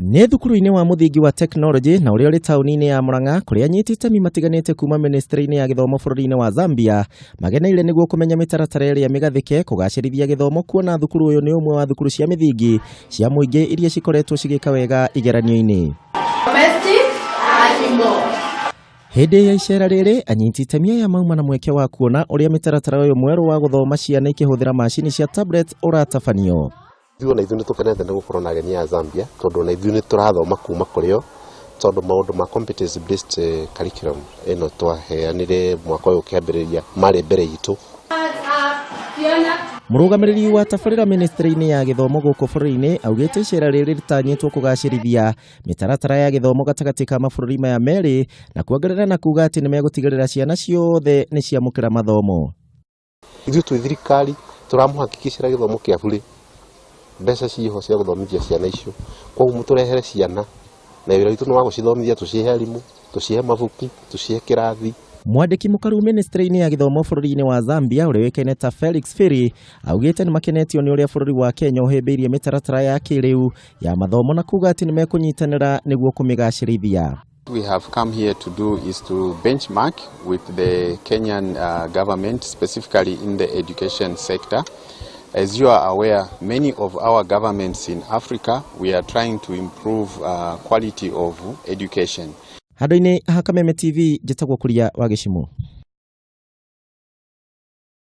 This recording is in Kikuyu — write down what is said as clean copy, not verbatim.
Nĩ thukuru-inĩ wa mũthingi wa tekinoronjĩ na ũrĩa ũrĩ taũni-inĩ ya Murang'a, kũrĩa anyiti itemi matiganĩte kuma ministry-inĩ ya gĩthomo bũrũri-inĩ wa Zambia mageneire nĩguo kũmenya mĩtaratara ĩrĩa mĩgathĩke kũgacĩrithia gĩthomo, kuona thukuru ũyũ nĩ ũmwe wa thukuru cia mĩthingi cia mũingĩ iria cikoretwo cigĩka wega igeranio-inĩ. Hĩndĩ ya icera rĩrĩ, anyiti itemi aya mauma na mweke wa kuona ũrĩa mĩtaratara ũyũ mwerũ wa gũthoma ciana ikĩhũthĩra macini cia tablet ũratabanio. Ithuĩ ona ithuĩ nĩ tũkenete nĩ gũkorwo na ageni a Zambia, tondũ ona ithuĩ nĩ tũrathoma kuma kũrĩ o, tondũ maũndũ ma competency based curriculum ĩno twaheanire mwaka ũyũ ũkĩambĩrĩria marĩ mbere itũ. Mũrũgamĩrĩri wa tabarĩra ministry-inĩ ya gĩthomo gũkũ bũrũri-inĩ augĩte icera rĩrĩ rĩtanyĩtwo kũgacĩrithia mĩtaratara ya gĩthomo gatagatĩ ka mabũrũri maya merĩ, na kuongerera na kuga atĩ nĩ megũtigĩrĩra ciana ciothe nĩ ciamũkĩra mathomo. Ithuĩ twĩ thirikari tũramũhakikicĩra gĩthomo kĩa burĩ, mbeca ciĩho cia gũthomithia ciana icio. Koguo mũtũrehere ciana na wĩra witũ nĩ wa gũcithomithia, tũcihe arimũ, tũcihe mabuku, tũcihe kĩrathi. Mwandĩki mũkaru ministry-inĩ ya gĩthomo bũrũri-inĩ wa Zambia ũrĩa ũĩkaine ta Felix Phiri augĩte nĩ makenetio nĩ ũrĩa bũrũri wa Kenya ũhĩmbĩirie mĩtaratara ya kĩrĩu ya mathomo, na kuga atĩ nĩ mekũnyitanĩra nĩguo kũmĩgacĩrithia. We have come here to do is to benchmark with the Kenyan government, specifically in the education sector. As you are aware, many of our governments in Africa, we are trying to improve quality of education. Handũ-inĩ ha Kameme TV, njĩtagwo Kuria wa Gĩcimũ.